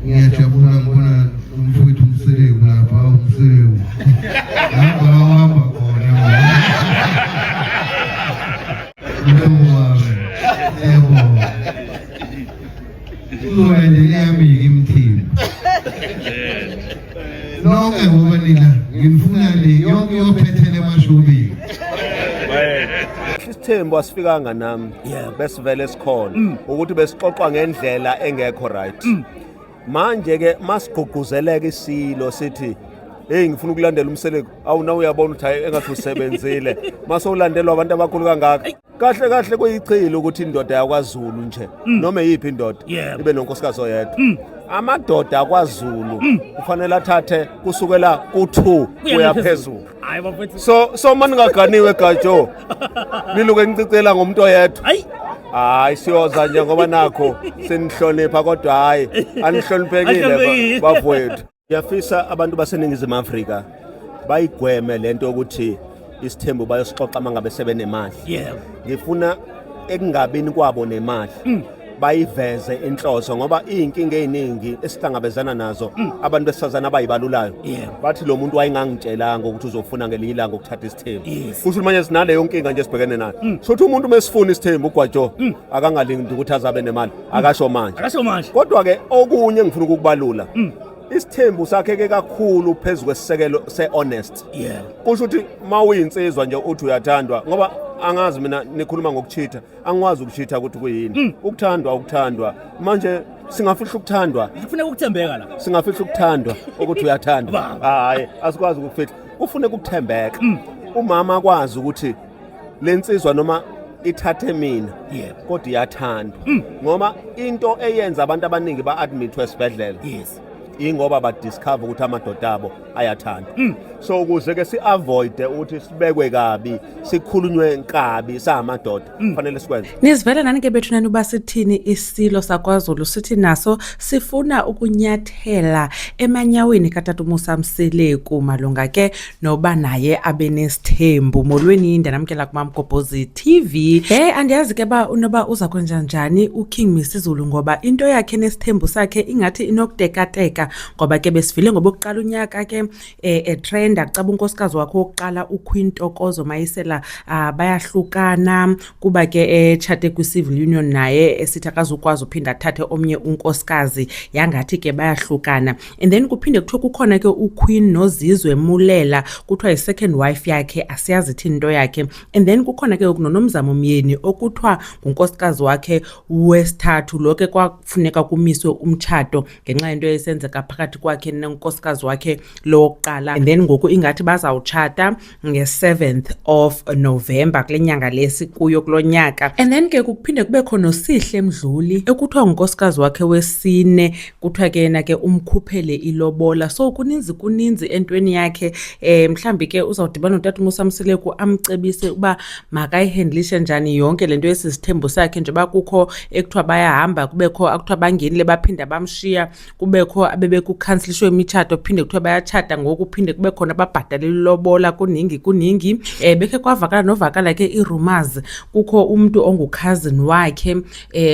Ngiyajabula ngibona umfowethu uMseleku lapha, uMseleku. Hamba la uhamba khona. Mhlobo wami. Siyabonga. Uzolandela yami-ke imthimba. Nonke ngoba nina nginifuna le yonke iyophethela emashubini. Isithembu asifikanga nami besivele sikhona ukuthi besixoxwa ngendlela engekho right. Manje ke masigqugquzeleka isilo sithi hey, ngifuna ukulandela uMseleku. Awu, na uyabona ukuthi hayi, engathi usebenzile mase ulandelwa abantu abakhulu kangaka. Kahle kahle kuyichilo ukuthi indoda yakwaZulu nje, noma eyiphi indoda, ibe nonkosikazi oyedwa. Amadoda akwaZulu kufanele athathe kusukela ku-2 kuya phezulu. Hayi bafethu. So maningaganiwe gajo, niluke nicicela ngomuntu oyedwa. Hayi. Hayi, siyoza nje ngoba nakho sinihlonipha, kodwa hayi, anihloniphekile. Anihloniphekile. Bafowethu, ngiyafisa abantu baseNingizimu Afrika bayigweme lento yokuthi isithembu bayosixoxa mangabe sebenemali. Ngifuna ekungabini kwabo nemali bayiveze inhloso, ngoba iy'nkinga ey'ningi esihlangabezana nazo, abantu besifazane abayibalulayo bathi lo muntu wayengangitshelanga ukuthi uzofuna ngelinye ilanga ukuthatha isithembu. Kusho ukuthi manje sinaleyo nkinga nje sibhekene nayo. Sothi umuntu uma esifuna isithembu, ugwajo, akangalindi ukuthi azabe nemali, akasho manje. Akasho manje. Kodwa-ke okunye engifuna ukukubalula, isithembu sakheke kakhulu phezu kwesisekelo se-honest. Kusho ukuthi uma uyinsizwa nje uthi uyathandwa, ngoba angazi mina nikhuluma ngokuchitha, angikwazi ukuchitha ukuthi kuyini ukuthandwa. Ukuthandwa manje singafihla ukuthandwa? Kufuneka ukuthembeka la. Singafihla ukuthandwa ukuthi uyathandwa? Baba. Hayi, asikwazi ukufihla, kufuneka ukuthembeka. Umama akwazi ukuthi le nsizwa noma ithathe mina kodwa iyathandwa, ngoba into eyenza abantu abaningi ba-admithwe esibhedlela ingoba badiscover ukuthi amadoda abo ayathandwa. So ukuze ke si-avoide ukuthi sibekwe kabi, sikhulunywe nkabi samadoda, kufanele sikwenze. Nizivela nani ke bethunani uba sithini isilo sakwaZulu? Sithi naso sifuna ukunyathela emanyaweni katata uMusa Mseleku malunga ke noba naye abe nesithembu. Molweni, ndiyanamkela kuMamgobhozi TV. Hey, andiyazi ke ba unoba uza kwenza njani uKing Misizulu, ngoba into yakhe nesithembu sakhe ingathi inokutekateka, ngoba ke besivile ngobokuqala unyaka ke etrenda kucaba unkosikazi wakhe wokuqala uQueen Ntokozo Mayisela bayahlukana, kuba ke etshate kwi-civil union naye, esithi akazukwazi uphinda athathe omnye unkosikazi, yangathi ke bayahlukana. And then kuphinde kuthiwe kukhona ke uQueen Nozizwe Mulela, kuthiwa yi-second wife yakhe, asiyazi ithini into yakhe. And then kukhona ke noNomzamo Myeni okuthiwa ngunkosikazi wakhe wesithathu, lo ke kwakufuneka kumiswe umtshato ngenxa yento eyayisenzeka phakathi kwakhe nenkosikazi wakhe lo wokuqala. And then ngoku ingathi bazawutshata nge-7th of November kule nyanga le sikuyo kulo nyaka. And then ke kuphinde kubekho noSihle Mdluli ekuthiwa ngunkosikazi wakhe wesine, kuthiwa ke yena ke umkhuphele ilobola. So kuninzi kuninzi entweni yakhe. Mhlawumbi ke uzawudibana notata uMusa Mseleku amcebise uba makayihandlishe njani yonke le nto yesi sithembu sakhe, njengoba kukho ekuthiwa bayahamba, kubekho akuthiwa bangenile baphinda bamshiya, kubekho abebekukhansilishwe imitshato, phinde kuthiwa bayatshata ngoku, phinde kube khona ababhatalela ilobola. Kuningi kuningi. Bekhe kwavakala novakala ke ii-rumors, kukho umntu ongucousin wakhe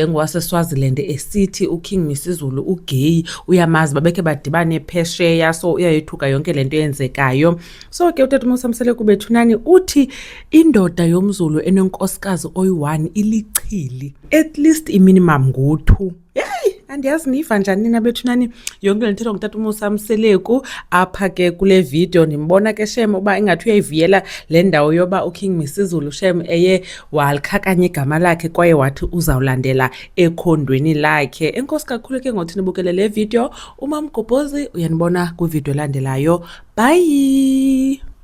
ngowaseSwaziland esithi uKing Misizulu ugay, uyamazi, babekhe badibane phesheya, so uyayethuka yonke le nto eyenzekayo. So ke utata uMusa Mseleku bethunani uthi indoda yomZulu enonkosikazi oyi-one ilichili, at least iminimum ngu-two. Heyi, andiyazi niyiva njani nina bethunani yonke le nto ithethwa ngutata uMusa Mseleku apha ke kule video. Ndimbona ke shem uba ingathi uyayivuyela le ndawo yoba uKing Misizulu shem eye walikhakanya igama lakhe kwaye wathi uzawulandela ekhondweni lakhe. Enkosi kakhulu ke ngothi nibukele le video. UMamgobhozi uyanibona kwividiyo elandelayo. Bye.